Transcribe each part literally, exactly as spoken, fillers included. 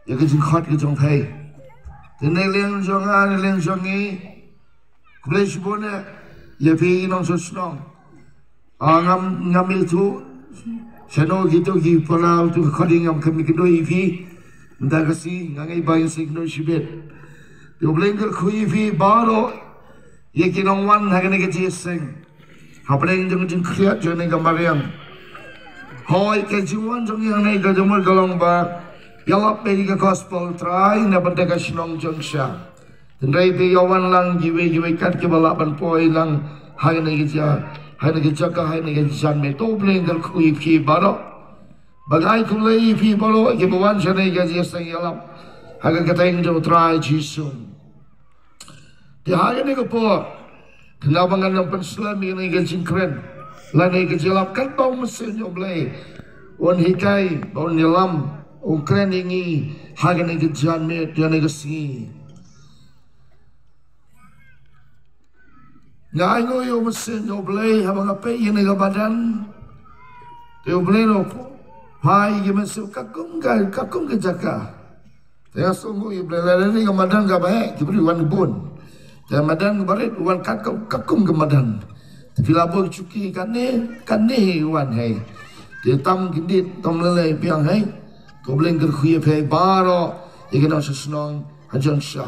ïa ka jingkhot ka jong phi. Te na liang jong nga, na liang jong ngi, khublei shibun ïa phi ki nongshong shnong. Ah, ngam, ngam ïathuh shano kito ki para utu ka khot, ngam kham ïakynduh ïa phi. Mynta ka sngi nga ngeit ba ngin sa ïakynduh shibit. Te U Blei un kyrkhu ïa phi baroh ïa ki nongwan ha kane ka jingïaseng. Hapdeng jong ka jingkhriat jong kane ka mariang. Hooid, ka jingwan jong ngi hangne ka jingmut ka long ba ïalap ïa ka gospel Trai na bynta ka shnong jong sha. Hynrei phi ïa wan lang kiwei kiwei kat kiba lah ban poi lang ha kane ka jaka, ha kane ka jaka, ha kane ka janmiet. To U Blei un kyrkhu ïa phi baroh. Ba ngi ai khublei ïa phi baroh kiba wan shane ka jingïaseng ïalap ha ka kyrteng jong U Trai Jisu. Te ha kane ka por, khnang ba ngan ym pynslem ïa kane ka jingkren lane ka jingïalap, katba U Mynsiem jong U Blei un hikai, ba un ïalam, un kren ïa ngi ha kane ka janmiet, ïa kane ka sngi. Nga ainguh ïa U Mynsiem jong U Blei haba nga peit ïa kane ka madan. Te U Blei u phah ïa ki mynsiem katkum ka, katkum ka jaka. Te nga sngewnguh ïa U Blei, lada kane ka madan kaba heh, ki briew wan bun. Te madan kaba rit wan kat, kat, katkum ka madan. Te phi lah buh shuki kane, kane wan hei. Te tam kyndit, tam lei lei biang hei. Ko U Blei un kyrkhu ïa phi baroh, ïa ki nongshong shnong ha jan sha.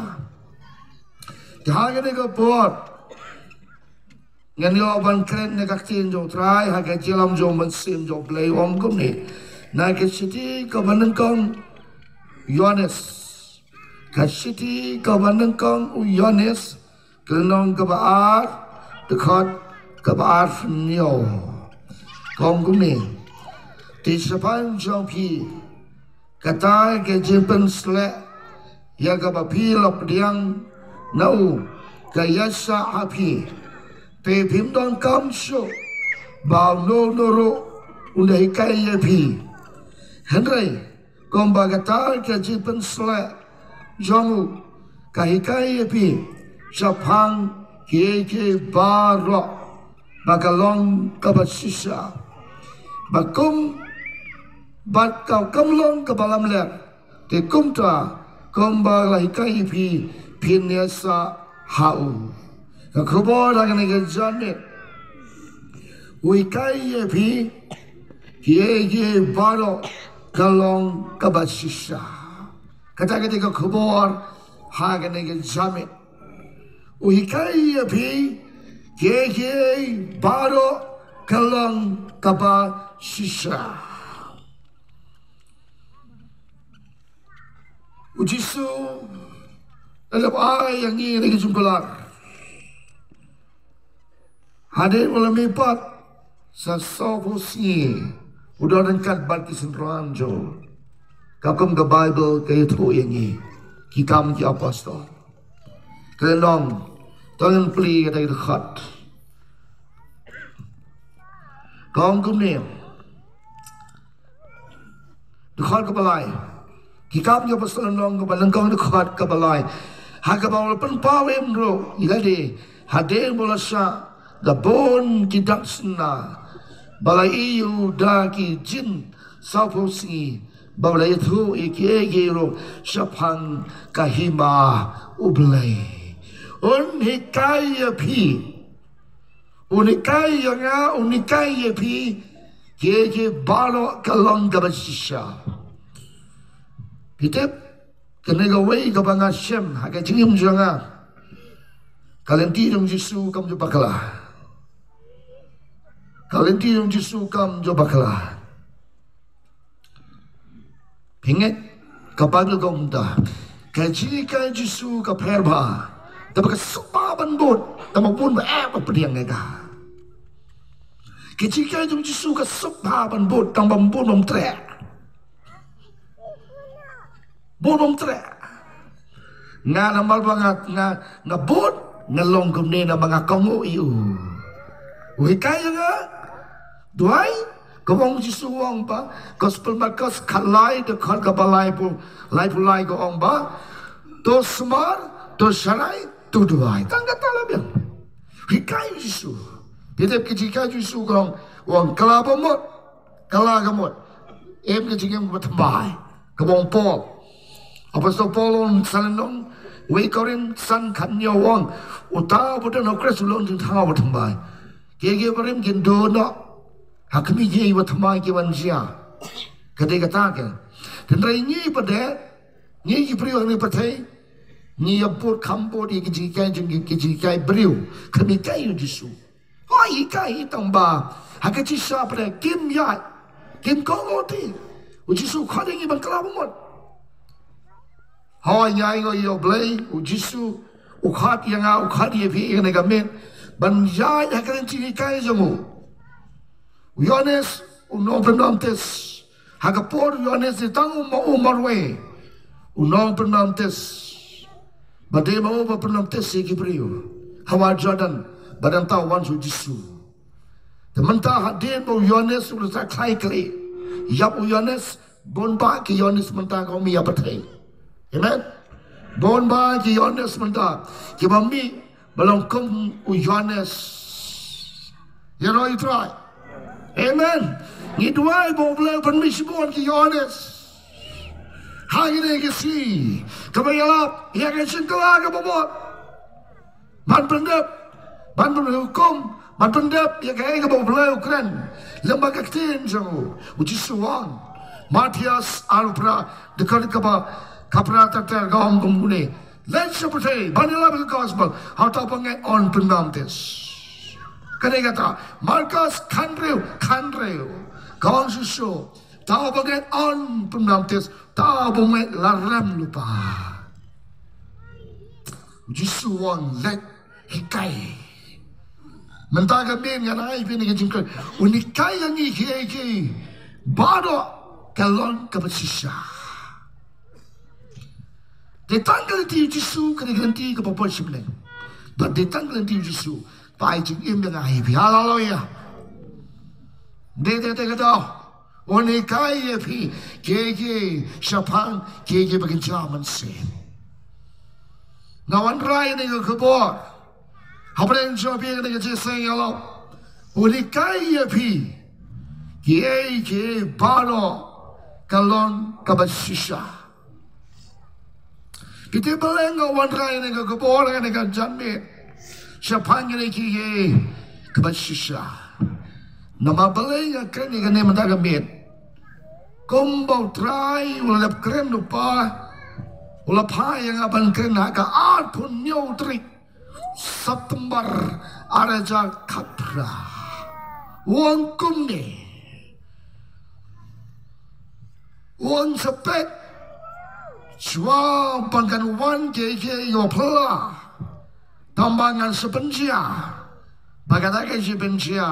Te ha kane ka por ngan ïoh ban kren na ka ktien jong U Trai ha ka jingïalam jong U Mynsiem jong U Blei, u ong kumne. Na ka shithi kaba nyngkong u Ïoannis. Ka shithi kaba nyngkong u Ïoannis, ka lynnong kaba ar, dkhot kaba arphew hynñiew. Ka ong kumne. Te shaphang jong phi, kata ka jingpynsleh ïa kaba phi la pdiang na u ka ïaishah ha phi. Te phim donkam shuh ba uno uno ruh un da hikai ïa phi. Hynrei kumba kata ka jingpynsleh jong u ka hikai ïa phi shaphang kiei kiei baroh, ba ka long kaba shisha. Ba kum, bad ka kam long kaba lamler. Te kumta, kumba la hikai ïa phi, phin ïaishah ha u. Ka khubor ha kane ka janmiet, u hikai ïa phi kiei kiei baroh ka long kaba shisha. Kata ka dei ka khubor ha kane ka janmiet. U hikai ïa phi kiei kiei baroh ka long kaba shisha. U Jisu u la dep ai ïa ngi kane ka jingkular. Hadien ba la mihpat sa sawphew sngi u don ryngkat bad ki synran jong u. Katkum ka Baibl ka ïathuh ïa ngi, Ki Kam ki Apostol, ka lynnong, to ngin plie kata ka dkhot. Ka ong kumne. Dkhot kaba lai. Ki Kam ki Apostol lynnong kaba nyngkong, dkhot kaba lai. Ha kaba u la pynpaw im ruh ïa lade hadien ba u la shah da bun ki dak shynna, ba la ïohi da ki jin sawphew sngi, ba u la ïathuh ïa kiei kiei ruh shaphang ka hima U Blei. Un hikai ïa phi, un hikai ïa nga, un hikai ïa phi, kiei kiei baroh ka long kaba shisha. Phi tip, kane kawei kaba nga shem ha ka jingim jong nga. Ka lynti jong u Jisu kam ju bakla. Ka lynti jong u Jisu kam ju bakla. Phi ngeit, ka Baibl ka ong kumta. Ka jinghikai u Jisu ka pher bha. Te ba ka suk bha ban bud, tang ba bun ba eh ba pdiang ïa ka. Ka jinghikai jong u Jisu ka suk bha ban bud, tang ba bun bym treh. Bun bym treh. Nga namar ba nga, nga, nga bud, nga long kumne namar nga kohnguh ïa u. U hikai ïa nga, duwai, kumba u Jisu u ong ba, Gospel Markos khatlai, dkhot kaba laiphew, laiphew lai ka ong ba, to sumar, to sharai, to duwai. Tang kata la biang. Hikai u Jisu. Phi tip ka jinghikai u Jisu ka long, u ong kylla ba mut, kylla ka mut. Em ka jingim kaba thymmai, kaba ong Paul. Apostol Paul u ong sa lynnong wei Korinth san khathynñiew u ong, uta uba don ha U Khrist u long jingthaw ba thymmai. Kiei kiei barim kin duh noh ha khmih kiei ba thymmai ki ban jia. Ka dei kata ka. Hynrei ngi pat de, ngi ki briew ha kane ka pyrthei, ngi ïa bud kham bud ïa ki jinghikai jong ki, ki jinghikai briew. Kham hikai ïa U Jisu. Hooid, hikai hi tang ba ha ka jingshisha pat de kim ïaid, kim kohnguh te. U Jisu u khot ïa ngi ban kylla ba mut. Hooid, ngi ainguh ïa U Blei, U Jisu u khot ïa nga, u khot ïa phi ïa kane ka miet ban ïaid ha ka jinghikai jong u. U Ïoannis u nongpynbaptis, ha ka por u Ïoannis dei tang u ma-, u marwei, u nongpynbaptis. Ba dei ma u ba pynbaptis ïa ki briew ha wah Jordan, bad nangta u wan sha U Jisu. Te mynta hadien ba u Ïoannis u la khlaikhlieh, ïap u Ïoannis, bun bah ki Ïoannis mynta ka mih ha pyrthei. Amen. Bun bah ki Ïoannis mynta kiba mih ba long kum u Ïoannis. Ïaroh ïa U Trai. Amen. Ngi duwai ba U Blei un pynmih shibun ki Ïoannis ha kine ki sngi, kiba ïalap ïa ka jingkylla kaba mut. Ban pyndep, ban pynhukum, ban pyndep ïa kaei kaba U Blei u kren lyngba ka ktien jong u. U Jisu u ong, Mathaios arphew phra, dkhot kaba, ka phra ter ter ka ong kumne: Leit sha pyrthei, ban ïalap ïa ka gospel ha uta uba ngeit un pynbaptis. Ka dei kata, Markos khathynriew, khathynriew, ka ong shisha, uta uba ngeit un pynbaptis, uta uba ngeit la rem lypa. U Jisu u ong leit hikai. Mynta ka miet ngan ai phi ïa ka jingkren. Un hikai ïa ngi kiei kiei baroh ka long kaba shisha. Dei tang ka lynti U Jisu, ka dei ka lynti kaba poi shibneng. Bad dei tang ka lynti U Jisu ba ai jingim ïa nga ïa phi. Haleluia. Dei, dei, dei kata. Un hikai ïa phi kiei kiei shaphang kiei kiei ba kynja mynsiem. Nga wanrah ïa kane ka khubor hapdeng jong phi ha kane ka jingïaseng ïalap. Un hikai ïa phi kiei kiei baroh ka long kaba shisha. Phi tip balei nga wanrah ïa kane ka khubor ha kane ka janmiet shaphang kine kiei kiei kaba shisha? Namar balei nga kren ïa kane mynta ka miet? Kumba U Trai u la dep kren lypa, u la phah ïa nga ban kren ha ka arphew hynñiew tarik September ar hajar khatphra. U ong kumne. U ong sa peit shuwa ba kan wan kiei kiei kiba phylla, tangba ngan sa pynjia. Bad kata ka jingpynjia,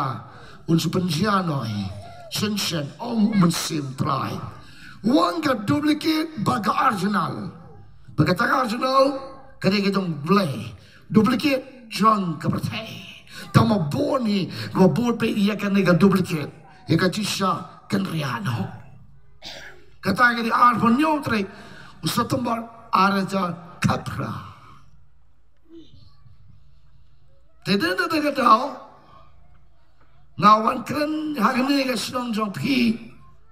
un sa pynjia noh hi shienshen, ong u Mynsiem Trai. U ong ka duplicate bad ka original. Bad kata ka original ka dei ka jong U Blei. Duplicate jong ka pyrthei. Tangba bun hi kiba bud beit ïa kane ka duplicate, ïa ka jingshisha kynriah noh. Kata ka dei arphew hynñiew tarik u September ar hajar khatphra. Te dei na kata ka daw nga wan kren ha kane ka shnong jong phi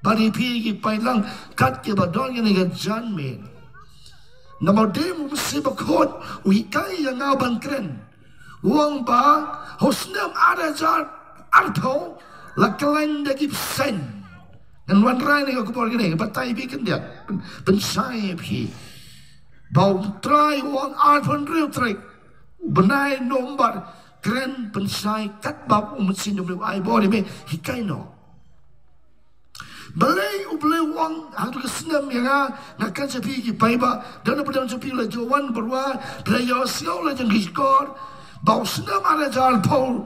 bad ïa phi ki paidlang kat kiba don kane ka janmiet. Namar dei u Mynsiem Bakhuid u hikai ïa nga ban kren. U ong ba ha u snem ar hajar arphew la khlaiñ da ki bseiñ. Ngan wanrah ïa kane ka khubor kane, batai phi khyndiat, pyn-, pynshai phi. Ba U Trai u ong arphew hynriew tarik u bnai November, kren pynshai katba u Mynsiem jong U Blei u ai bor ïa me, hikai noh. Balei U Blei u ong ha katu ka snem ïa nga? Nga kren sha phi ki paidbah, don na pdeng jong phi la ju wan byrwa, phi la ïohsngew la jong ki shkor ba u snem ar hajar arphew,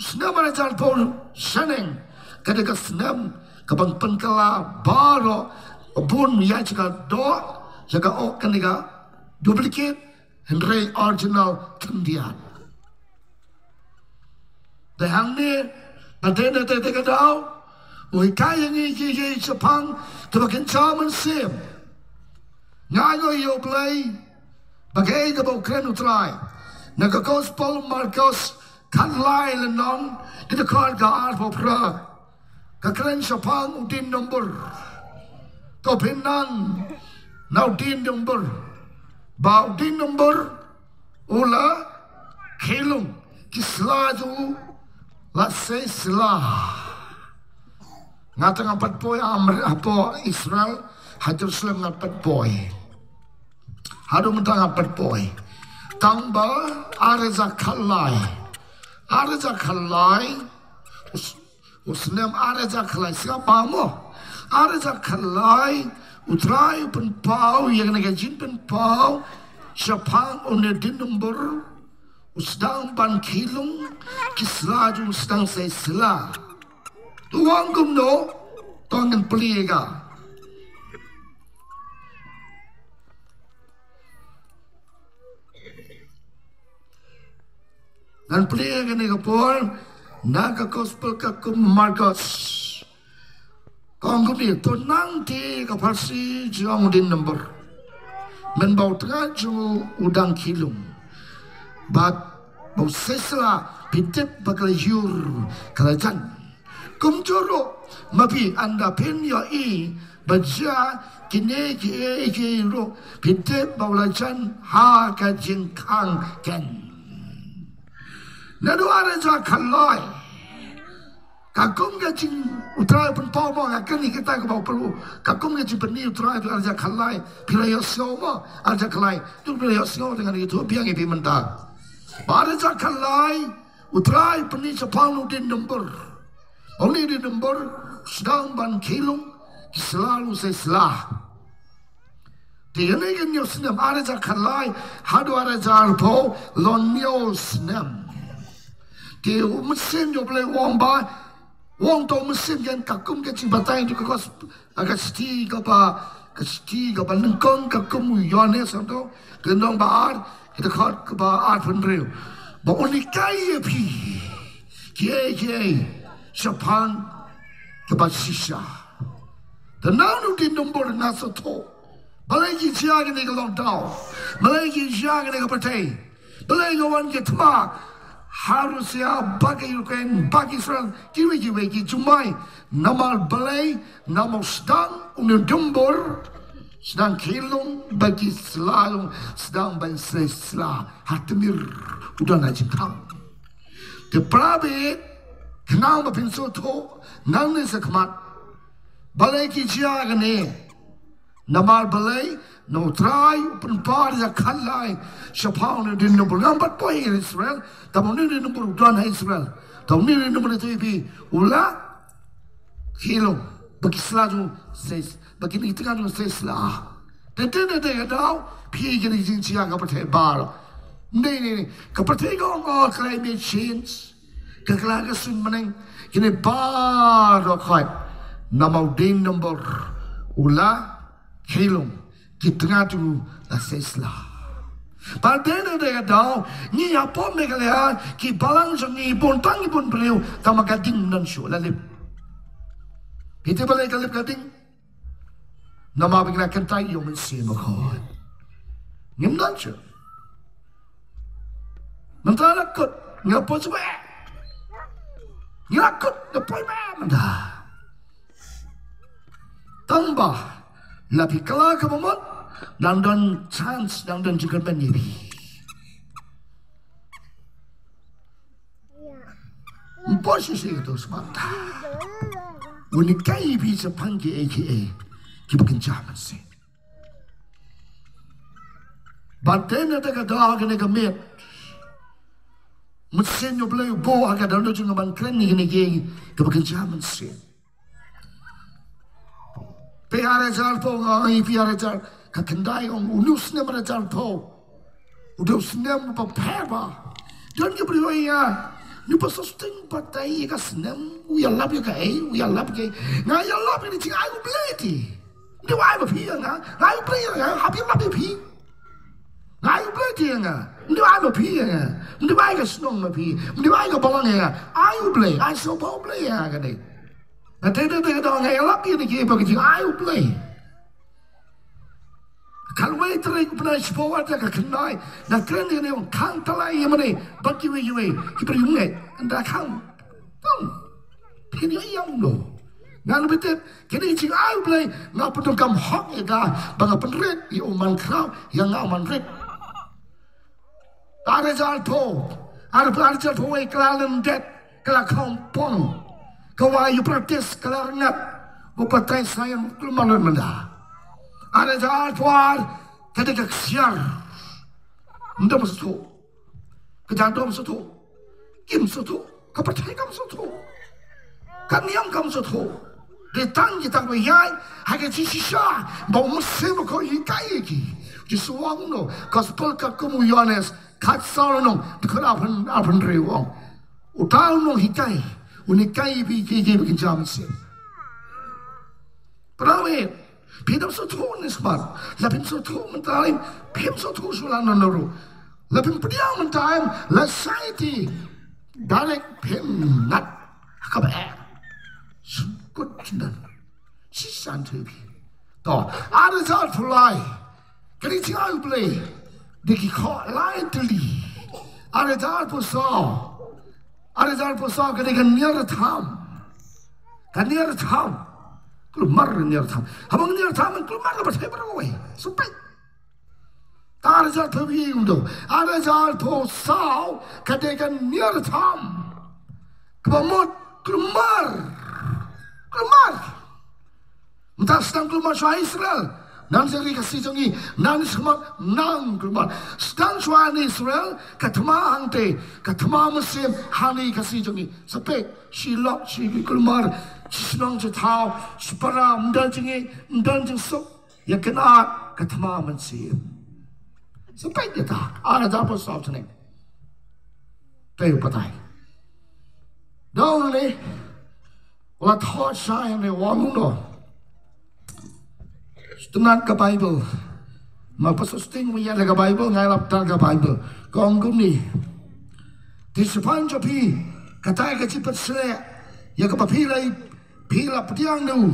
u snem ar hajar arphew shaneng ka dei ka snem kaban pynkylla baroh, bun ïa sha ka doh, sha ka, oh, kane ka duplicate, hynrei original khyndiat. Te hangne, ba dei na kata ka daw u hikai ïa ngi kiei kiei shaphang kiba kynja mynsiem. Nga ainguh ïa U Blei ba kaei kaba u kren U Trai na ka Gospel Markos khatlai lynnong, ka dkhot ka arphew phra. Ka kren shaphang u dien nombor. To phin nang Na u dien Dumbur, ba u dien Dumbur u la khyllung, ki sla jong u la sei sla. Nga tang nga pat poi ha Israel, ha Jerusalem nga pat poi. Haduh mynta nga pat poi. Tang ba ar hajar khatlai, ar hajar khatlai, u snem ar hajar khatlai, sngap bha mo. Ar hajar khatlai, U Trai u pynpaw ïa kane ka jingpynpaw shaphang une u dien Dumbur, u sdang ban khyllung, ki sla jong u sdang sei sla. To ong kumno? To ngin plie ka. Ngan plie kane ka por na ka gospel ka kum Markos. Ka ong kumne, to nangta ka pharshi jong u dien Dumbur, mynba u tnga jong u u dang khyllung, bad ba u sei sla, phi tip ba ka la jur, ka la jan. Kumjuh ruh ma phi, ynda phin ïohi ba jia kine kiei kiei ruh, phi tip ba u la jan ha ka jingkhang ken. Naduh ar hajar khatlai, ka kum ka jing U Trai u pynpaw mo, nga kren ïa kita kiba u pynpaw. Ka kum ka jingpyni U Trai, ar hajar khatlai, phi la ïohsngew mo, ar hajar khatlai. Te phi la ïohsngew, te ngan ïathuh biang ïa phi mynta. Ba ar hajar khatlai, U Trai u pyni shaphang une u dien Dumbur. Une u dien Dumbur u sdang ban khyllung, ki sla ruh sei sla. Te ïa kane ka hynñiew snem, ar hajar khatlai haduh ar hajar arphew, long hynñiew snem. Te u Mynsiem jong U Blei u ong ba, u ong, to u Mynsiem, ïa ka kum ka jingbatai jong ka gospel, ka shithi kaba, ka shithi kaba nyngkong ka kum u Ïoannis, to, ka lynnong ba ar, ka dkhot kaba arphew hynriew. Ba un hikai ïa phi kiei kiei shaphang kaba shisha. Te na une u dien Dumbur nga sngewthuh, balei ki jia kane ka lockdown, balei ki jia kane ka pyrthei, balei ka wan ki thma ha Russia, bad ka Ukraine, bad ka Israel, kiwei kiwei ki jumai. Namar balei? Namar sdang une u dien Dumbur, sdang khyllung, bad ki sla ruh sdang ban sei sla. Ha tmier u don ha jingkhang. Te para bangeit, khnang ba phin sngewthuh nangne shakhmat, balei ki jia kane. Namar balei? Na U Trai u pynpaw ar hajar khatlai shaphang une u dien Dumbur. Ngam pat poi ha Israel, tangba une u dien Dumbur u don ha Israel. Tangba une u dien Dumbur, ïathuh ïa phi, u la khyllung, ba ki sla jong u sei, ba kine ki tnga jong u sei sla. Te te te te ka daw, phi, kine ki jingjia ka pyrthei baroh. Nei nei nei, ka pyrthei ka ong, oh, climate change, ka kylla ka suiñ bneng, kine baroh khoit. Namar u dien Dumbur u la khyllung, ki tnga jong u la sei sla. Bad te te te ka daw, ngi hapoh Meghalaya, ki balang jong ngi bun tang, ki bun briew, tangba ka ding ym don shuh, la lip. Phi tip balei ka lip ka ding? Namar ba ngi la kyntait ïa u Mynsiem Bakhuid. Ngim don shuh. Mynta la kut, ngi la poi shuh. Ngi la kut, ngi la poi mynta. Tangba la phi kylla kaba mut, dang don chance, dang don jingkyrmen ïa phi. Ym poi shisha kato sbata. Un hikai ïa phi shaphang kiei kiei kiba kynja mynsiem. Bad te na kata ka daw, kane ka miet, Mynsiem U Blei u buh ha ka dohnud jong nga ban kren ïa kine kiei kiba kynja mynsiem. Phi, ar hajar arphew, nga ong ïa phi, ar hajar, ka khyndai ong, une u snem ar hajar arphew u dei u snem uba pher bha. Don ki briew ïa, ne ba sosting batai ïa ka snem, u ïalap ïa kaei, u ïalap ïa kaei. Nga ïalap ïa ka jingai U Blei te. Ym dei ba ai ma phi ïa nga, nga ai U Blei ïa nga, hap ïalap ïa phi. Nga ai U Blei te ïa nga. Ym dei ba ai ma phi ïa nga. Ym dei ba ai ka shnong ma phi. Ym dei ba ai ka balang ïa nga. Ai U Blei, ai sngewbha U Blei ïa nga kane. Nga te te te ka daw nga ïalap ïa kine kiei ba ka jingai U Blei. Khatwei tarik u bnai shiphew ar hajar khyndai, nga kren ïa kane, ong khang talai ïa mane bad kiwei kiwei ki briew ngeit. Ynda khang, tang, phin ïohi ïa u no. Ngan bit tip, kine ki jingai U Blei, nga pyndonkam hok ïa ka, ba nga pynrit ïa u man khraw, ïa nga u man rit. Ar hajar arphew, ar, ar hajar arphew wei ka la lyndet, ka la khongpong. Ka wai ïa u Pharati ka la rngat, u batai Sion kulmar lut mynta. Ar hajar arphew ar, ka dei ka ksiar. Ym dei ba sngewthuh. Ka jong dom sngewthuh. Kim sngewthuh. Ka pyrthei kam sngewthuh. Ka niam kam sngewthuh. Dei tang kita ba ïaid ha ka jingshisha ba u Mynsiem Bakhuid u hikai ïa ki. Jisu u ong kumno, Gospel katkum u Ïoannis khatsaw lynnong, dkhot arphew, arphew hynriew u ong, uta u nonghikai un hikai ïa phi kiei kiei ba kynja mynsiem. Para, phi dang sngewthuh ne smat? La phim sngewthuh mynta, phim sngewthuh shuh lano lano ruh. La phim pdiang mynta, la shai ti, direct phim ngat ha kaba eh. Sngewthuh shisha. Shisha ïa phi. To, ar hajar arphew lai, ka dei jingai U Blei, dei ki khoh lai tylli. Ar hajar arphew saw, ar hajar arphew saw ka dei ka niar tham. Ka niar tham. Kulmar niar tham. Haba niar tham, kulmar la pyrthei baroh kawei. Sngewbha. Ar hajar arphew wei kumto. Ar hajar arphew saw ka dei ka niar tham. Kaba mut kulmar. Kulmar. Mynta sdang kulmar shuwa Israel. Nang sdang ri Khasi jong ngi, nang smat nang kulmar. Sdang shuwa Israel, ka thma hangtei, ka thma mynsiem ha ri Khasi jong ngi. Sa peit, shi lok, shi kulmar, shi shnong, shi thaw, shi para, ym don jingïeit, ym don jingsuk. Ïa kane ka thma mynsiem. Sa peit ïa ta, ar hajar arphew saw snem. Te u batai. Dang ne, la thoh shai ne u ong kumno. Sngewtynnat ka Baibl. Ma Pastor Sting u ïa la ka Baibl, nga ïalap tang ka Baibl. Ka ong kumne. Te shaphang jong phi, kata ka jingpynshlur ïa kaba phi la, phi la pdiang noh,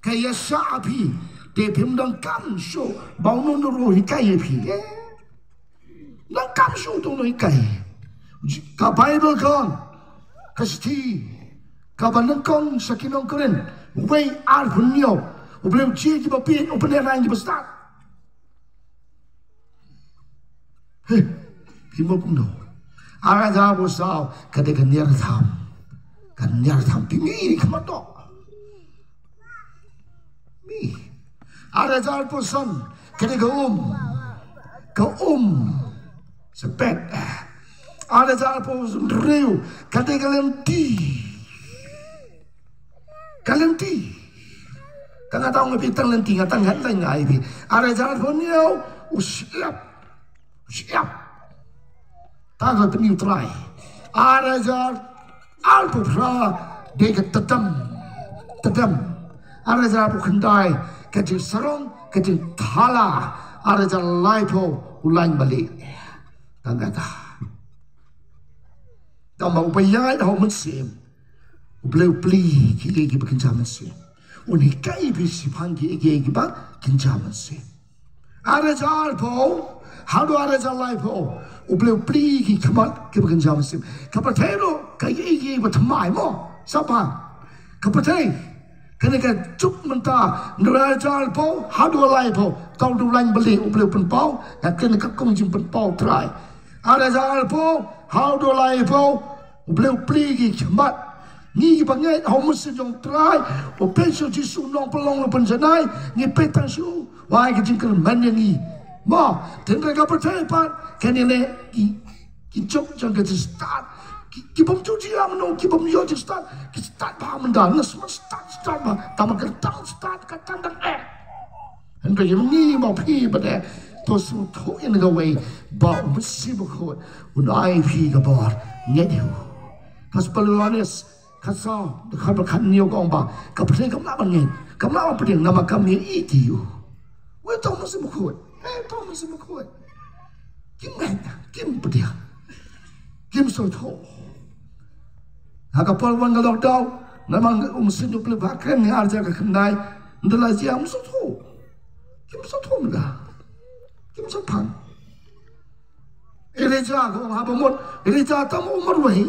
ka ïaishah ha phi. Te phim donkam shuh ba uno uno ruh hikai ïa phi. Eh. Donkam shuh uno uno hikai. Ka Baibl ka ong, ka shithi kaba nyngkong sha ki nong Korinth, wei arphew hynñiew, U Blei u jia kiba bieit, u pynïaid kiba stad. He, phi mut kumno? Ar hajar arphew saw ka dei ka niar tham. Ka niar tham, phi mih khmat doh. Mih. Ar hajar arphew san ka dei ka um. Ka um. Sa peit. Ar hajar arphew hynriew ka dei ka lynti. Ka lynti. Ka nga tang ïa phi tang lynti, nga tang headline nga ïa phi. Ar hajar arphew hynñiew u shyiap. U shyiap. Ta ka pynïaid u Trai. Ar hajar arphew phra dei ka tdem. Tdem. Ar hajar arphew khyndai ka jingsarong, ka jingthala. Ar hajar laiphew u lain balieh. Tang kata. Tang ba uba ïaid ha u mynsiem, U Blei u plie ïa kiei kiei kiba kynja mynsiem. Un hikai ïa phi shaphang kiei kiei kiba kynja mynsiem. Ar hajar arphew haduh ar hajar laiphew, U Blei u plie ïa ki khmat kiba kynja mynsiem. Ka pyrthei ruh ka ïohi ïa kiba thymmai mo. Sngewbha. Ka pyrthei, kane ka juk mynta, na ar hajar arphew haduh laiphew, tang u lain balieh U Blei u pynpaw. Nga kren ka kong jingpynpaw Trai. Ar hajar arphew haduh laiphew, U Blei u plie ïa ki khmat. Ngi kiba ngeit ha u Mynsiem jong u Trai, u peit sha u Jisu u nongpynlong, u nongpynjanai, ngi peit tang sha u, u ai ka jingkyrmen ïa ngi. Mo, hynrei ka pyrthei pat, kane leh ki, ki jok jong ka jingstad. Ki, ki bym ju jia mynno, ki bym ïoh jingstad, ki stad bha mynta, nga sngewsih stad, stad bha, tang ba ka dang stad, ka dang dang eh. Hynrei ngi ma phi pat te, to sngewthuh ïa kawei, ba u Mynsiem Bakhuid un ai phi ka bor. Ngeit ïa u. Gospel Ïoannis khatsaw, dkhot ba khathynñiew ka ong ba ka pyrthei kam lah ban ngeit, kam lah ban pdiang namar kam ïohi ïa u. Wei, to u Mynsiem Bakhuid. Eh, to u Mynsiem Bakhuid. Kim ngeit, kim pdiang, kim sngewthuh. Ha ka por wan ka lockdown, namar u Mynsiem u Blei ba kren ïa arja ka khyndai, ynda la jia ym sngewthuh. Kim sngewthuh mynta. Kim sngewthuh. Elijah ka ong haba mut, Elijah tang ma u marwei.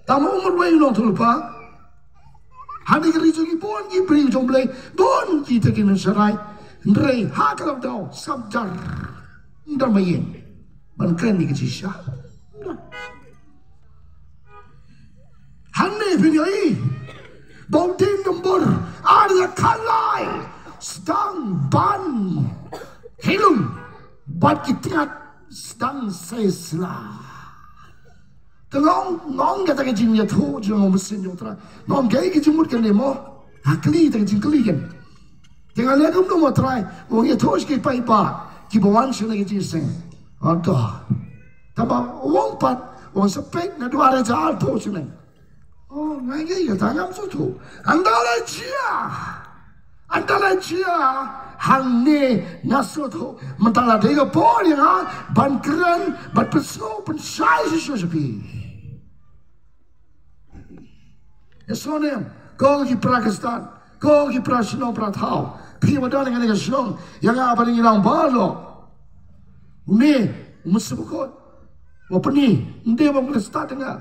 Tang ma u marwei u nongïathuhlypa. Hangne ka ri jong ngi bun ki briew jong U Blei, bun kita ki nongshakri. Hynrei ha kata ka daw sngap jar. Ym don ba ïeng ban kren ïa ka jingshisha. Hangne phin ïohi ba u dieng Dumbur ar hajar khatlai sdang ban kylum bad ki tnat sdang sesla. Te nga ong, nga ong kata ka jingïathuh jong u mynsiem jong U Trai. Nga ong kaei ka jingmut kane mo? Ha kali, kata ka jingkylli kan. Te nga leh kumno mo Trai? U ong ïathuh sha ki paidbah kiba wan sha kane ka jingïaseng. Ata. Tangba u ong pat, u ong sa peit naduh ar hajar arphew shaneng. Oh, nga ong kaei kata, ngam sngewthuh. Ynda la jia. Ynda la jia hangne nga sngewthuh. Mynta la dei ka por ïa nga ban kren, ban pynsngew pynshai shisha sha phi. Ïa sngewthuh, ko ki para Khristan, ko ki para shnong para thaw. Phi ba don ha kane ka shnong, ïa nga ba ngi nang ba lo. Une u Mynsiem Bakhuid, u pyni, ym dei ba u Khristan nga.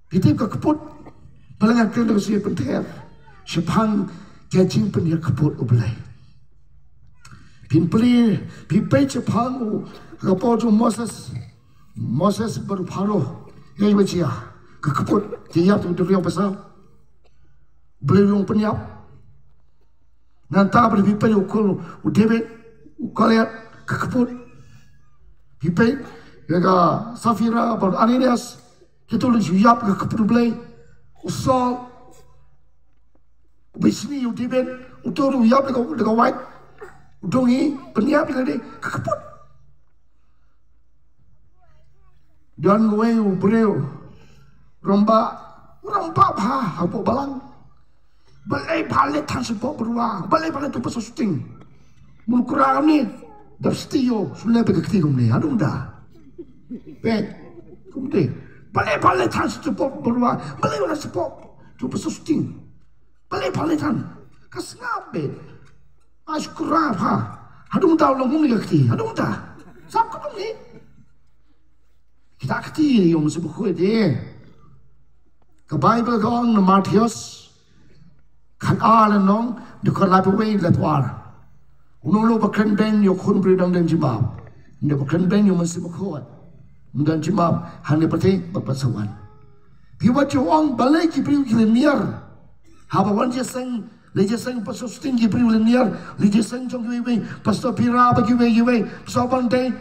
Phi tip ka kput, ba la nga kren da ka sngi pynthep shaphang ka jingpynïakput U Blei. Phin plie, phi peit shaphang u, ka por jong u Moses. Moses bad u Pharaoh, ïa iba jia ka kput, ki ïap u duriaw basah. U Blei u ong pynïap. Nangta bad phi peit u khun u David, u Goliath, ka kput. Phi peit ïa ka Saphira bad Ananias, kito la ju ïap ka kput U Blei. U Saul, u bishni u David, uto u ïap da ka, da ka wait. U dang ïa pynïap ïa lade ka kput. Don uwei u briew, rangbah, rangbah bha hapoh balang. Balei pha leit than shapoh byrwa, balei pha leit tu pasal shooting. Mut kura kumne, dap stie ïoh, shu leh bad ka kti kumne, haduh mynta. Peit, kumne. Balei pha leit than shapoh byrwa, balei pha leit shapoh tu pasal shooting. Balei pha leit than, ka sngap beit. Ai shukra pha. Haduh mynta u long kumne ka kti, haduh mynta. Sap ka kumne. Kita kti ïa u Mynsiem Bakhuid te. Ka Baibl ka ong na Mathaios khatar lynnong, dkhot laiphew wei, laiphew ar. Uno uno ba kren beiñ ïa u Khun Briew dang don jingmap. Uno ba kren beiñ ïa u Mynsiem Bakhuid, um don jingmap ha kane ka pyrthei bad ban sa wan. Phi wat ju ong balei ki briew ki lynñiar. Haba wan jingïaseng, la jingïaseng pasal shooting ki briew lynñiar, la jingïaseng jong kiwei kiwei, Pastor Pira bad kiwei kiwei, Pastor Bante.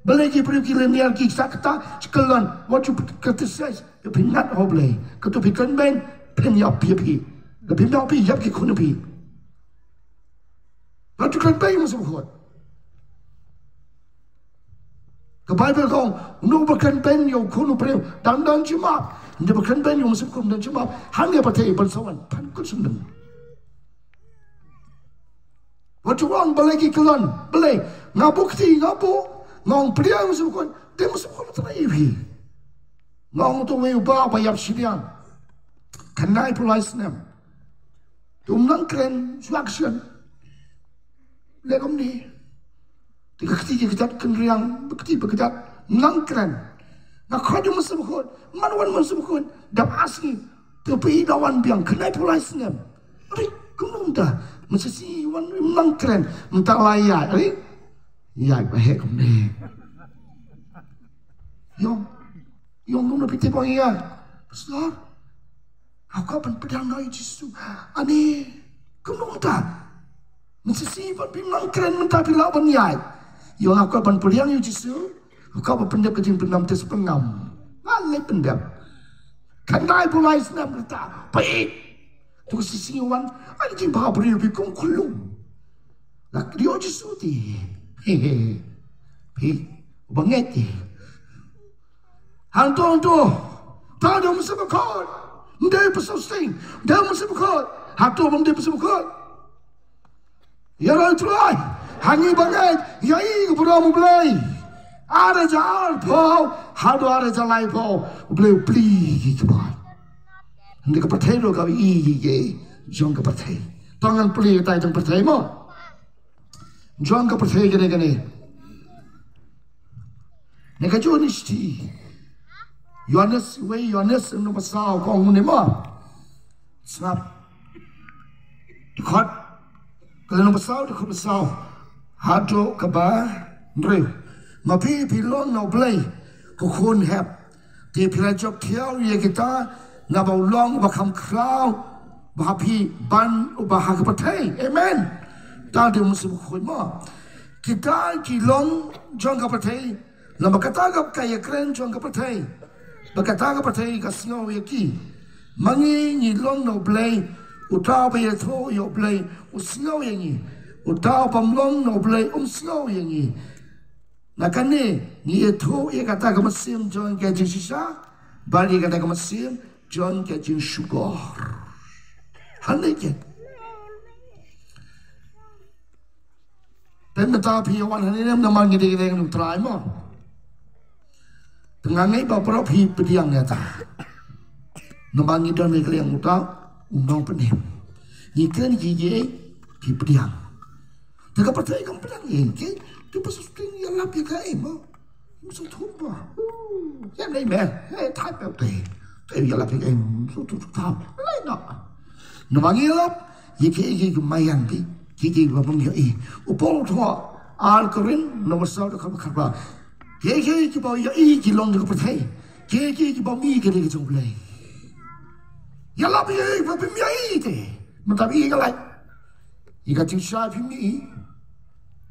Balei ki briew ki lynñiar, ki sa kata, ki kyllon, wat ju criticize. Ka phi ngat ha U Blei. Kato phi kren beiñ, phin ïap phi phi. Ka phi ïap phi, ïap ki khun phi. Wat ju kren beiñ ïa u Mynsiem Bakhuid. Ka Baibl ka ong, uno ba kren beiñ ïa u Khun u Briew dang don jingmap. Uno ba kren beiñ ïa u Mynsiem Bakhuid dang don jingmap. Hangne ha pyrthei ban sa wan, phan kut sngewdon. Wat ju ong balei ki kyllon, balei? Nga buh kti, nga buh, nga ong pdiang ïa u Mynsiem Bakhuid, dei u Mynsiem Bakhuid u trai ïa phi. Nga ong uto uwei u bah ba ïap shiliang, khyndai phew lai snem. Te um nang kren, shu action. Leh kumne. Te ka kti ka kjat kynriang, ba kti ba kjat, um nang kren. Nga khot ïa u Mynsiem Bakhuid, man wan u Mynsiem Bakhuid, dap ar sngi. Te phi da wan biang, khyndai phew lai snem. Ri, kumno mynta? Mynsiem Bakhuid wan, um nang kren, mynta la ïaid, ri? Ïaid ba heh kumne. Ïong, ïong kumno phi tip ïa, Pastor? Nga kwah ban pdiang noh ïa u Jisu. Ani, kumno mynta? Mynsiem Bakhuid wan, phi nang kren mynta phi lah ban ïaid. Ïong, nga kwah ban pdiang ïa u Jisu. Nga kwah ban pyndep ka jingpynngam te sa pynngam. Nga leh pyndep. Khyndai phew lai snem mynta. Phi. Tu ka Mynsiem Bakhuid wan, ai jingbha briew phi kum khunlung. La kdiah ïa u Jisu te. He he. Phi. Ba ngeit te. Hangto, hangto. Tang dei u Mynsiem Bakhuid. Ym dei pasal shooting. Dei u Mynsiem Bakhuid. Hangto ba ym dei u Mynsiem Bakhuid. Ïaroh Trai. Ha ngi ba ngeit ïa i ka burom U Blei. Ar hajar arphew haduh ar hajar laiphew. U Blei u plie ïa ki kyrpad. Hynrei ka pyrthei ruh ka ïohi ïa ki jong ka pyrthei. To ngan plie ïa kita jong pyrthei mo. Jong ka pyrthei kane kane. Ne ka jong ni sti. Ïoannis, wei Ïoannis lynnong ba saw ka ong kumne mo. Sngap. Dkhot. Ka lynnong ba saw, dkhot ba saw haduh kaba hynriew. Ma phi, phi long na U Blei u khun hep. Te phi la jop thiaw ïa kita, naba u long uba kham khraw bad phi, ban uba ha ka pyrthei. Amen. Tang te u Mynsiem Bakhuid mo. Kita ki long jong ka pyrthei. Namar kata ka, ka ïakren jong ka pyrthei. Ba kata ka pyrthei ka sngew ïa ki. Ma ngi, ngi long na U Blei, uta uba ïathuh ïa U Blei u sngew ïa ngi. Uta ubym long na U Blei um sngew ïa ngi. Na kane ngi ïathuh ïa kata ka mynsiem jong ka jingshisha bad ïa kata ka mynsiem jong ka jingshukor. Hangne ka Te mynta phi wan hangne ne em namar ngi dei ka ïing U Trai mo. Te nga ngeit ba baroh phi pdiang ïa ta. Namar ngi don ha ka liang uta u nongpynim. Ngi kren ki, ki, ki pdiang. Te ka pyrthei kam pdiang ïa ki. Te pa susteng ïalap ïa kaei mo. Ym sngewthuh ba. Ïa dei me. Hei, thait me te. Te ïalap ïa kaei, ym sngewthuh tang. Lai noh. Namar ngi ïalap ïa kiei kiei ki maïan phi, kiei kiei kiba bym ïohi. U Paul u thoh, Ar Korinth, namba saw, dkhot khatphra. Kiei kiei kiba ïohi ki long jong ka pyrthei. Kiei kiei kiba mih ki dei ki jong U Blei. Ïalap ïa kiba bym ïohi te. Mynta phi ïohi ka light. Ïa ka jingshai phim ïohi.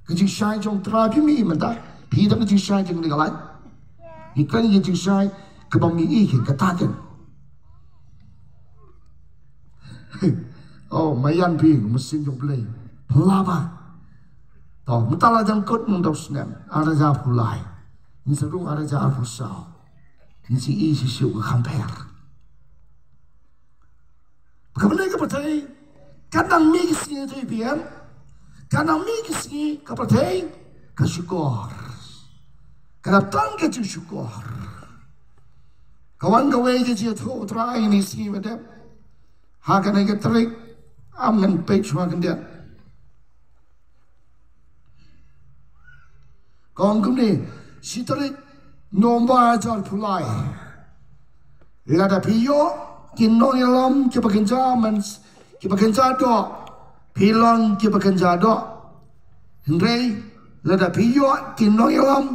Ka jingshai jong U Trai phim ïohi mynta. Phi don ka jingshai jong ka light. Ïa ka jingshai kaba mih ïa ka, kata ka. Oh, maïan phi, mynsiem jong U Blei. Phylla bha. To, mynta la jan kut mynta u snem ar hajar arphew lai. Ngin sa rung ar hajar arphew saw. Ngin sa ïohi shisha ka compare. Ka pyrthei, ka pyrthei ka nang mih ki sngi, to ïa phi em. Ka nang mih ki sngi ka pyrthei ka shukor. Ka dap tang ka jingshukor. Ka wan kawei ka jingïathuh U Trai ha kine ki sngi ba dep. Ha kane ka tarik, ym ngan peit shuwa khyndiat. Ka ong kumne, shi tarik November ar hajar arphew lai. Lada phi ïoh ki nongïalam kiba kynja myn, kiba kynja doh, phi long kiba kynja doh. Hynrei lada phi ïoh ki nongïalam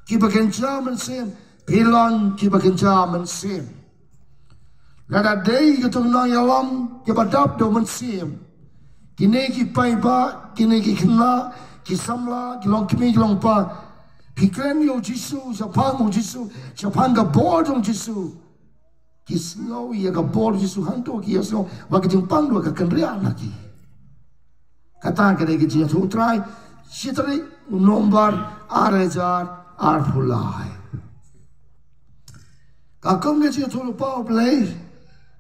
kiba kynja mynsiem, phi long kiba kynja mynsiem. Lada dei kito ki nongïalam kiba dap da u Mynsiem, kine ki paidbah, kine ki khynnah, ki samla, ki longkmie, ki longkpa, ki kren ïa u Jisu shaphang u Jisu, shaphang ka bor jong u Jisu. Ki sngew ïa ka bor u Jisu hangto ki ïohsngew ba ka jingpang duh ka kynriah na ki. Kata ka dei ka jingïathuh U Trai, shi tarik u November ar hajar arphew lai. Ka kum ka jingïathuhlypa U Blei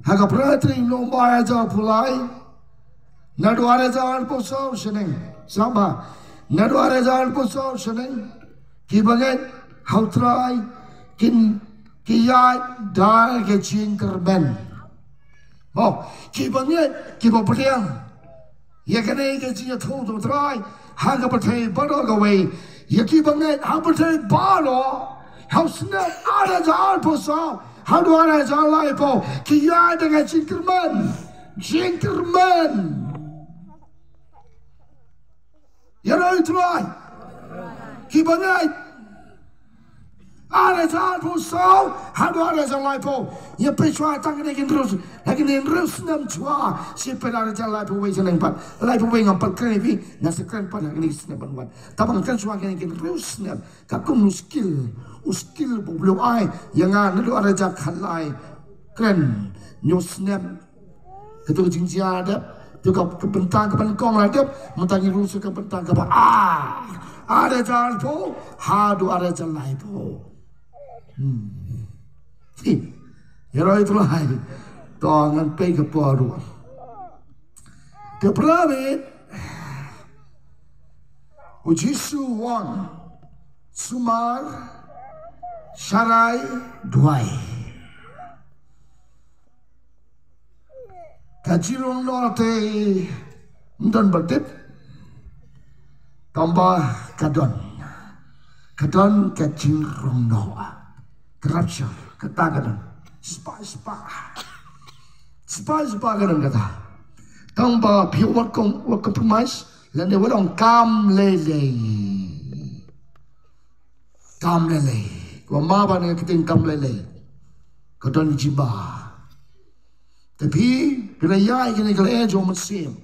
ha ka phra tarik u November ar hajar arphew lai. Naduh ar hajar arphew saw shaneng, sngap bha, naduh ar hajar arphew saw shaneng, kiba ngeit ha U Trai kin, ki ïaid da ka jingkyrmen. Mo, kiba ngeit, kiba pdiang ïa kane ka jingïathuh U Trai ha ka pyrthei baroh kawei. Ïa kiba ngeit ha ka pyrthei baroh, ha u snem ar hajar arphew saw haduh ar hajar laiphew, ki ïaid da ka jingkyrmen. Jingkyrmen. Ïaroh ïa U Trai. Kiba ngeit. Ar hajar arphew saw haduh ar hajar laiphew. Ïa peit shuwa tang kine ki hynriew, ha kine ki hynriew snem shuwa. Shi peit ar hajar laiphew wei shaneng pat. Laiphew wei ngam pat kren ïa phi, nga sa kren pat ha kine ki snem ban wan. Tang ban kren shuwa kine ki hynriew snem. Ka kum u skill, u skill ba U Blei u ai ïa nga naduh ar hajar khatlai. Kren hynñiew snem. Kato ka jingjia dep, to ka, ka bynta kaba nyngkong la dep, mynta ngi rung sha ka bynta kaba ar. Ar hajar arphew haduh ar hajar laiphew. Hmm. Hi. Ïaroh ïa U Trai. To ngan peit ka por ruh. Te para bangeit, u Jisu u ong, sumar, sharai, duwai. Ka jingrong noh te ym don ba tip. Tangba ka don. Ka don ka jingrong noh. Ka rapture, kata ka don. Spah, spah. Spah spah ka don kata. Tang ba phi wat kong wat compromise lane wat ong kam lei lei. Kam lei lei. Wa ma ba ne ka ktien kam lei lei. Ka don jingba. Te phi phi la ïa kine ka leh jong mynsiem.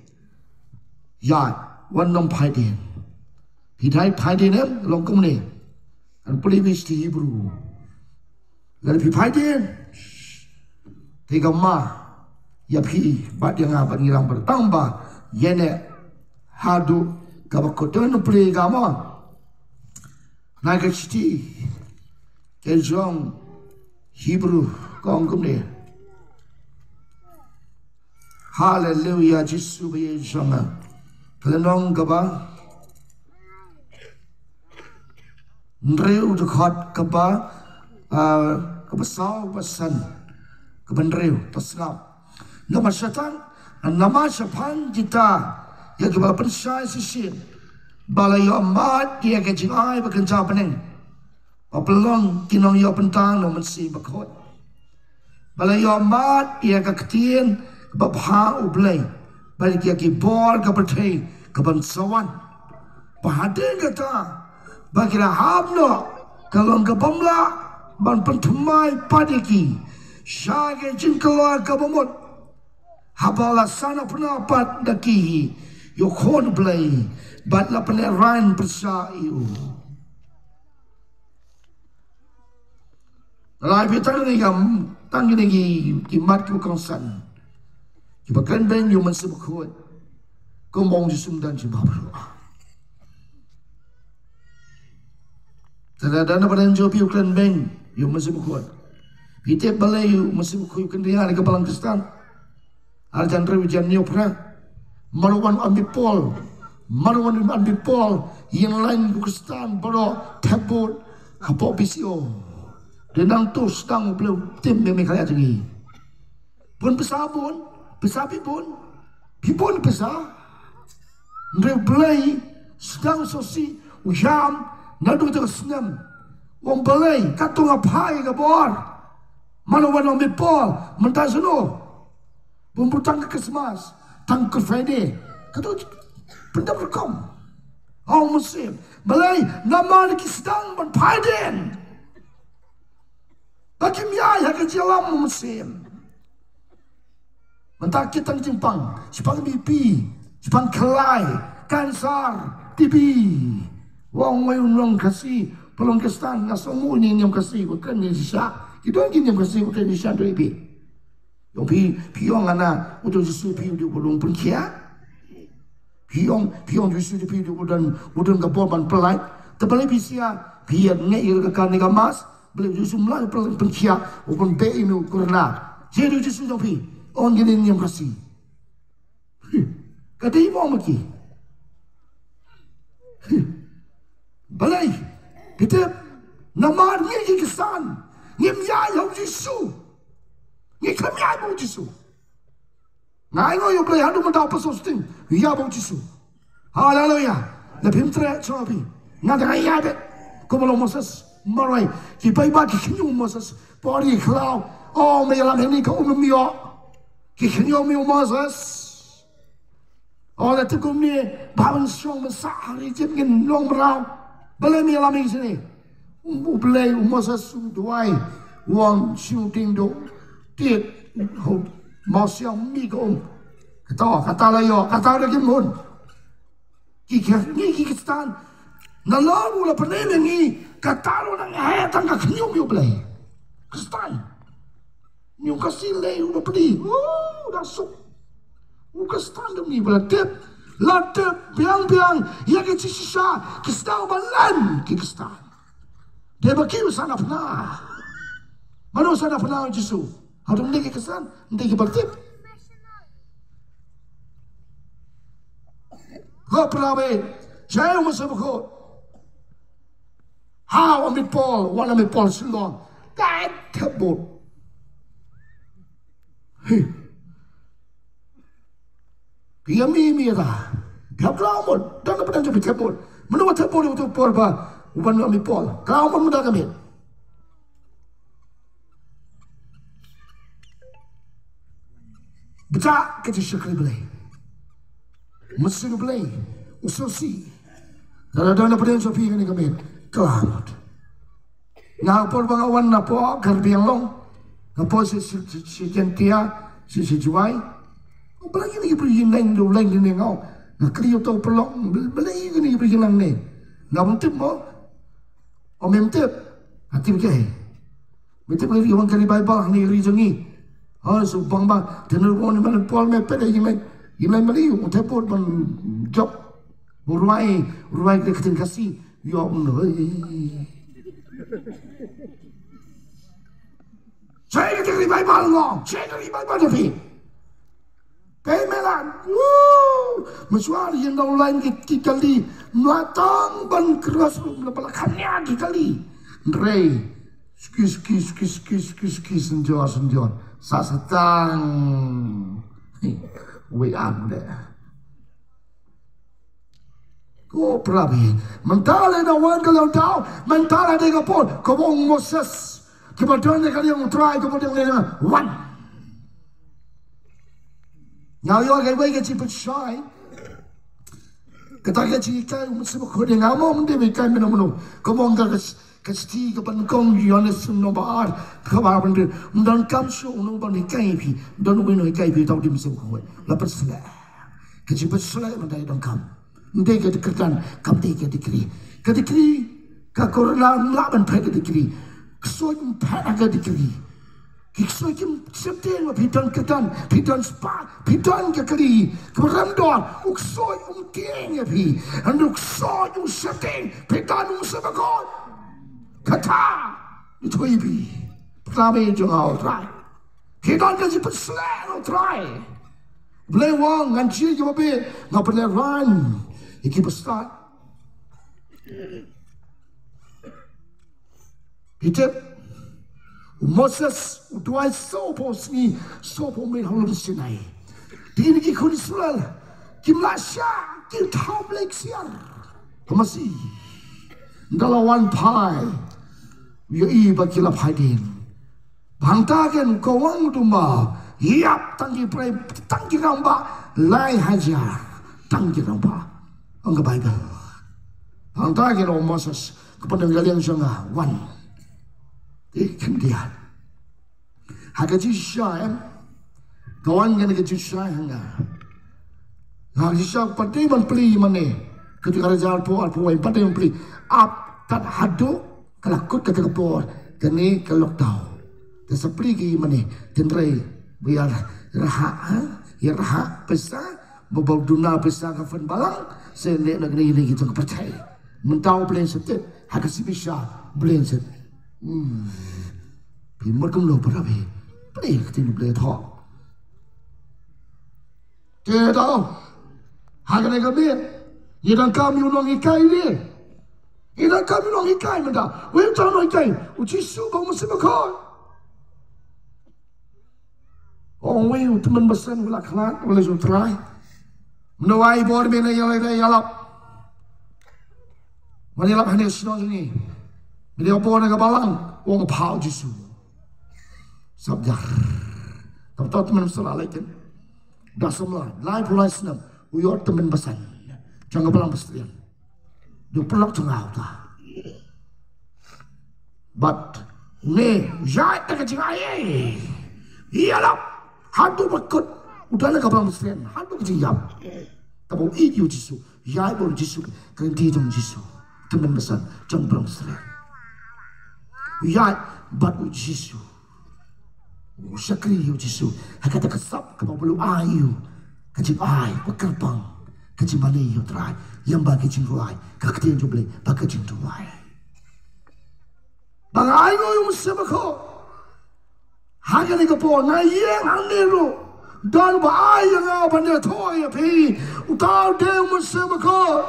Ïa wan nong phaidien. Phi dei phaidien em long kumne. An pule bad ki Hebru. Lada phi phaidien. Te ka ma ïa phi bad ïa nga bad ngi lang bad tang ba ïa ne haduh kaba kut. Te ngan pule ka ma na ka shithi ka jong Hebru ka ong kumne. Haleluya, Jisu ba ïeit jong nga. Ka lynnong kaba hynriew, dkhot kaba, ah, kaba saw, kaba san, kaba hynriew, to sngap. Namar shata, namar shaphang kita ïa kiba pynshai shisien, ba la ïoh mad ïa ka jingai ba kynja bneng, ba pynlong ki nongïoh bynta na u Mynsiem Bakhuid, ba la ïoh mad ïa ka ktien ba bha U Blei, bad ïa ki bor ka pyrthei ka ban sa wan. Ba hadien kata ba ki la hap noh ka long ka bym lah ban pynthymmai pat ïa ki sha ka jingkular kaba mut, haba la sanapna pat da ki ïa u Khun U Blei bad la pynlehrain pyrshah ïa u. Lai phi tang ne kam tang ne ki, ki mat ki kongsan. Kiba kren beiñ ïa u Mynsiem Bakhuid. Kum ba ong Jisu, ym don jingbaw baroh. Te lada na pdeng jong phi u kren beiñ ïa u Mynsiem Bakhuid, phi tip balei u Mynsiem Bakhuid u kynriah ha ka balang Khristan? Ar hajar hynriew, jan hynñiew phra. Mano wan ym ïa Paul? Mano wan ym ïa Paul ïa laiñ u Khristan baroh thep vote hapoh P C O? Te nangta sdang U Blei u tim me me khleh jong ngi. Bun pisa bun, pisa phi bun, phi bun pisa. Hynrei U Blei sdang shisha u ïam naduh kata ka snem. U ong balei katto nga phai ka bor. Mano wan ym ïa Paul, mynta shano? Bun bun tang ka Christmas, tang ka Friday. Katto pyndep rukom. Ong Mynsiem. Balei? Namar ki sdang ban phaidien. Ba kim ïaid ha ka jingïalam u Mynsiem. Mynta ki tang jingpang, jingpang B P, jingpang khlai, cancer, T B. Wa ong wei u nong Khasi, pynlong Khristan, nga sngew uni niam Khasi, wa kren ni shisha. Ki don ki niam Khasi, wa kren ni shisha dei bi. Ong phi, phi ong ana, u don Jisu phi u dei u long pynkhiah. Phi ong, phi ong Jisu phi u don, u don ka bor ban pyllait. Te balei phi sngewsih, phi ïa ngeit ïa ka kane ka mass, balei Jisu ym lah pyn-, pynkhiah, u pynbeit ïa u corona. Jisu, Jisu jong phi, ong kine niam Khasi. Ka dei mo ma ki. Balei? Phi tip, namar ngi ki Khristan ngim ïaid ha u Jisu. Ngi khlem ïaid bad u Jisu. Nga ainguh ïa U Blei haduh mynta u pastor Sting ïaid bad u Jisu. Haleluya. Lada phim treh, sngewbha phi. Nga dang ïaid bad kumba long Moses. Marwei ki paidbah ki khynñiuh Moses. Por ki khlaw, o, me ïalam hangne ka um ym ïoh. Ki khynñiuh me u Moses. O, la tip kumne, bha ban shong ban sah ha ri Ijipt, ngin long mraw. Balei me ïalam hangne? U Blei, u Moses u duwai, u ong shu ding duh tied, ho, Moses ong mih ka um. Kata, kata la ïoh, kata la kim hun. Ki, ki, ngi ki Khristan. Nalor u la pynlong ïa ngi, kata ruh nang heh tang ka khñium ïa U Blei. Khristan. Ngi u Khasi lei u da pynlong. Oh, u da suk. U Khristan da ngi ba la tip. La tip biang biang ïa ki jingshisha, ki sdang ban len ki Khristan. Dei ba ki u sanapna. Mano u sanapna u Jisu? Hato ym dei ki Khristan, ym dei ki ba la tip. Ko pra be, jai u Mynsiem Bakhuid. Ha, wan ym ïa Paul, wan ym ïa Paul Shillong. Dai thep vote. Hi. Phi ïa mih, mih ïa ta. Phi hap khlaw mut, don na pdeng jong phi thep vote. Mano ba thep vote ïa uto u Paul ba, u ban wan ym ïa Paul. Khlaw mut mynta ka miet. Bta ka jingshakri Blei. Mynsiem Blei u sngewsih. Lada don na pdeng jong phi kane ka miet, klam. Nga por ba nga wan na pdeng Karbi Anglong, nga por sha, sha, sha, sha Jaintia, sha, sha Jowai. Balei kine ki briew ïeng, ïeng, ïeng, ïeng, nga kylli ïa uto u paralok, balei kine ki briew ïeng hangne? Nga bym tip mo. O mem tip. Nga tip kein. Mem tip, ngi wan ka ri Baibl hangne, ri jong ngi. Ha, shu bang bang. Te ngi wan, ngi wan, Paul me pede, ngi wan, ngi wan, balei u te put ban jop. U rwai, u rwai ka ktien Khasi. Ïoh, un, hei. Shaei ka ri Baibl ngo, shaei ka ri Baibl jong phi. Phi me la, woo, mynshuwa ïa u nonglain ki, ki kali, mla tang ban cross, mla ba la kham ïa ki kali. Hynrei, suki, suki, suki, suki, suki, suki, synjor, synjor. Sa, sa tang. Hei, wei an de. Ko para bangeit, mynta lada wan ka lyngdoh, mynta lada ka por, kaba ong Moses, kiba don ha ka liang U Trai, kaba don ha ka liang, wan. Nga ïoh kawei ka jingpynshai. Kata ka jinghikai U Mynsiem Bakhuid, nga mo mynta ba hikai mynno mynno. Kaba ong ka, ka shithi kaba nyngkong Ïoannis lynnong ba ar, kaba ar, ban ym donkam shuh uno ban hikai ïa phi. Don uwei uno hikai ïa phi, uta u dei U Mynsiem Bakhuid. La pynsleh. Ka jingpynsleh mynta ïa donkam. Ym dei ka kyrdan, kam dei ka degree. Ka degree, ka corona ym lah ban phet ka degree. Ksuid ym phet ha ka degree. Ki ksuid kim sheptieng ba phi don kyrdan, phi don spah, phi don ka kali. Kaba rem dor, u ksuid um tieng ïa phi. Hynrei u ksuid u sheptieng, phi don U Mynsiem Bakhuid. Kata, ithuh ïa phi. Pynlait jong nga U Trai. Phi don ka jingpynsleh na U Trai. Blei u ong, ngan jied kiba bit, nga pynlehraiñ ïa kiba stad. Phi tip, u Moses u duwai sawphew sngi, sawphew miet ha u lum Sinai. Te kine ki khun Israel kim lah shah, ki thaw Blei ksiar. Ka masi. Ynda la wan phai, u ïohi ba ki la phai dien. Hangta kein u kawang u duma, ïap tang ki briew, tang ki rangbah lai hajar, tang ki rangbah. Ong ka Baibl. Hangta kein u ong Moses, ka pdeng ka liang jong nga, wan. Te khyndiat. Ha ka jingshisha em. Ka wan kane ka jingshisha ha nga. Ha ka jingshisha pat dei ban plie ïa mane. Ka jong ka rajar phew arphew wei pat dei ban plie. Ap tat haduh ka la kut kata ka por kane ka lockdown. Te sa plie ki ïa mane. Tynrai ba ïa rhah, ha? Ïa rhah pisa, ba ba duna pisa ka fund balang. Sa leh na kane kane ki jong ka pyrthei. Mynta u Blei sa tip ha ka sibisha u Blei sa. Hmm. Phi mut kumno para bangeit? Phi ka ktien Blei thoh. Te daw. Ha kane ka miet. Ïa donkam ïa u nonghikai ne. Ïa donkam ïa u nonghikai mynta. Uei uta u nonghikai? U Jisu bad u Mynsiem Bakhuid. Ong uwei u tymmen basan u la khlad, u la ju trai. Mynno ai bor mynne ïa la ïalap. Mynne ïalap hangne shnong jong ngi. Mynne bor na ka balang, ong pha u Jisu. Sap jar. Tam tam tymmen basan la leit ken. Da samla, laiphew lai snem, u ïoh tymmen basan. Jong ka balang Palestine. Dei u paralok jong nga uta. Bad une u ïaid da ka jingai. Ïalap haduh ba kut. U dang na ka balang Palestine haduh ka jingïap. Te ba u ïeit ïa u Jisu. Ïaid bad u Jisu. Ka lynti jong u Jisu. Tymmen basan jong balang Palestine. U ïaid bad u Jisu. U shakri ïa u Jisu ha kata ka sap kaba u la ai ïa u. Ka jingai ba kyrpang, ka jingmane ïa u Trai, lyngba ka jingrwai ka ktien jong u Blei bad ka jingduwai. Ba nga ai ïa u Mynsiem Bakhuid. Ha kane ka por nga ïeng hangne ruh. Don ba ai ïa nga ban ïathuh ïa phi. Uta u dei u Mynsiem Bakhuid.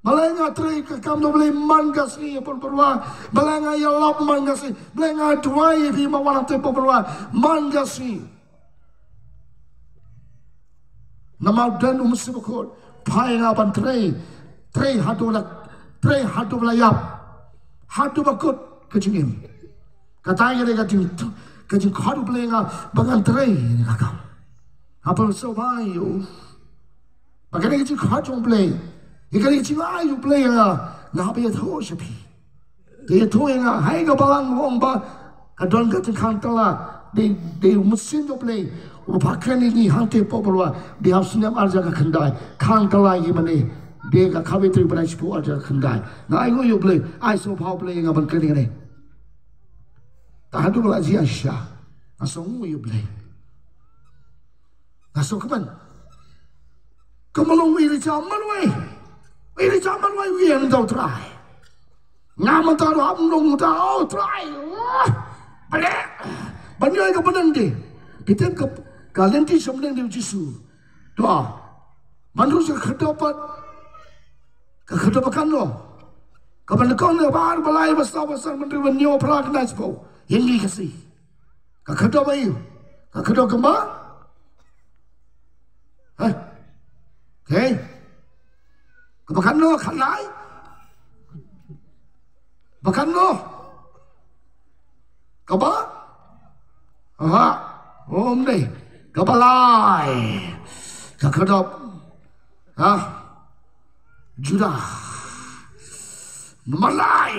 Balei nga trei ka kam jong u Blei man ka sngi, ïa pynpyrwa? Balei nga ïalap man ka sngi? Balei nga duwai ïa phi ma wan hangtei, pynpyrwa, man ka sngi? Namar u don u Mynsiem Bakhuid. Phai nga ban trei, trei haduh la, trei haduh la ïap, haduh ba kut ka jingim. Kata ka dei ka jing, Ka jingkhot U Blei nga ba ngan trei ïa ka kam. Nga pynshai ba ïa u. Ba kane ka jingkhot jong U Blei, ïa kane ka jingai U Blei ïa nga, nga hap ïathuh sha phi. Te ïathuh ïa nga ha ka balang, ong ba ka don ka jingkhang tala. Dei, dei u mynsiem jong U Blei uba phah kren ïa ngi hangtei hapoh baroh. Dei ha u snem ar hajar khyndai, khang tala ïa ngi mane. Dei ka kawei tarik bnai shiphew ar hajar khyndai. Nga ainguh ïa U Blei, ai sngewbha U Blei ïa nga ban kren ïa kane. Te haduh ba la jia shisha, nga sngewnguh ïa U Blei. Nga sngewkmen. Kumba long u Elijah marwei. U Elijah marwei u ïeng da U Trai. Nga mynta ruh hap nong da U Trai. Wah! Balei? Ban ïoh ïa ka bneng de. Phi tip ka, ka lynti sha bneng de U Jisu. To. Ban ruh sha ka khyrdop pat. Ka khyrdop ba katno? Kaba nyngkong, ba ar, ba lai, ba saw, ba san, ba hynriew, ba hynñiew, phra, khyndai, shiphew. Ïa ngi Khasi. Ka khyrdop aïu? Ka khyrdop kaba? Hah? Okay. Kaba katno, khatlai? Ba katno? Kaba? Aha. Ym dei. Kaba lai. Ka khyrdop. Ha? Judah. Namar lai.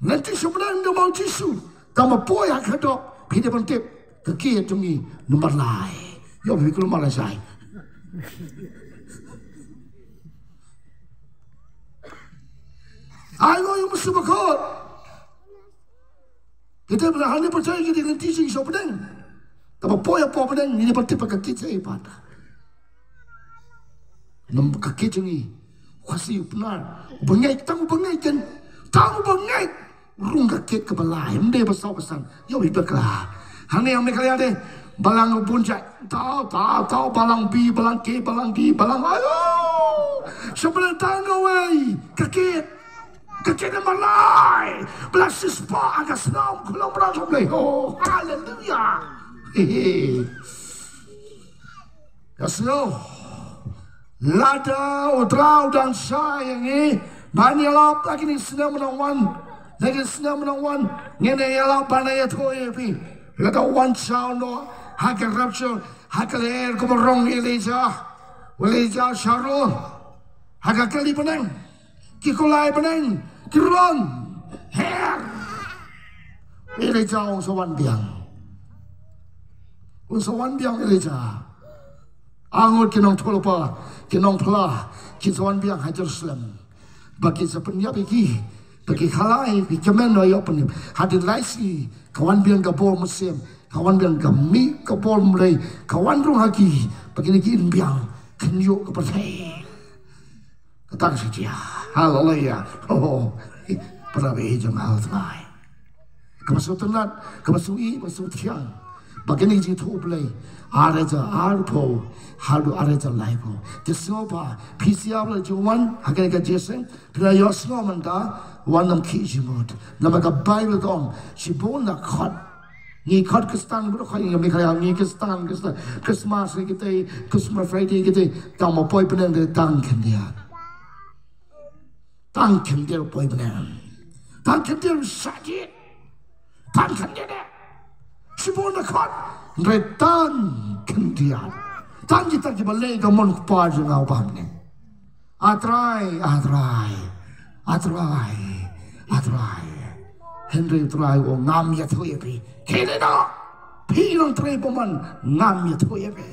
Lynti sha bneng de ba U Jisu. Tang ba poi ha ka khyrdop, phi dei ban tip ka kiad jong ngi namar lai. Ïoh phi kulmar lashai. Ai lo ïoh musu bakot. Kita bela hani percaya kita dengan teaching sha bneng. Tang ba poi hapoh bneng ngi dei ban tip ka kiad sha i pat. Namar ka kiad jong ngi, u Khasi, u Pnar, u bangeit, tang u bangeit kan, tang u bangeit. Rung ka kiad kaba lai, ym dei ba saw ba san. Ïoh i bakla. Hangne ha Meghalaya de, balang bun jait. Taw, taw, taw, balang B, balang K, balang D, balang, ayo. Sha bneng tang kawei ka kiad. Ka kiad namar lai. Ba la siewspah ha ka snam, khublei ïa U Blei. Oh, haleluya. Hehe. Ka sngew. Lada U Trai u dang shah ïa ngi ban ïalap ha kine ki snem ba nang wan. Ha kine ki snem ba nang wan ngin ïalap ban ïathuh ïa phi. Lada u wan shaw noh ha ka rapture, ha ka lyer kumba rong Elijah. Elijah sharon ha ka kali bneng. Ki kulai bneng ki rong her. Elijah un sa wan biang. Un sa wan biang Elijah. Ar ngut ki nongïathuhlypa, ki nongphla, kin sa wan biang ha Jerusalem. Ba kin sa pynïap ïa ki, ba ki khalai, ki kmen noh ïa u pynïap. Hadien lai sngi ka wan biang ka bor mynsiem, ka wan biang ka mih ka bor mlei, ka wan rung ha ki, ba kine kin biang, kin ïoh ka pyrthei. Kata ka sa jia. Haleluya. Oh, para bangeit jong nga, kaba sngewtynnat, kaba sngewthuh, kaba sngewthiang. Ba kane ka jingïathuh U Blei, ar hajar arphew haduh ar hajar laiphew. Te sngewbha, phi sngewbha ba la jingwan ha kane ka jingïaseng, phi la ïohsngew mynta, wat nym khih jingmut. Namar ka Baibl ka ong, shibun la khot. Ngi khot Khristan, bun khot ngi, ngi Khristan, Khristan, Christmas ngi kitei, Christmas Friday kitei, tang ba poi bneng de tang khyndiat. Tang khyndiat poi bneng. Tang khyndiat sa jied. Tang khyndiat de. Shibun la khot, hynrei tang khyndiat. Tang kita kiba leh ka mon u Kpa jong nga uba ha bneng. A Trai, a Trai, a Trai, a Trai. Hynrei u Trai u ong ngam ïathuh ïa phi. Khie leit noh. Phi long trei bymman, ngam ïathuh ïa phi.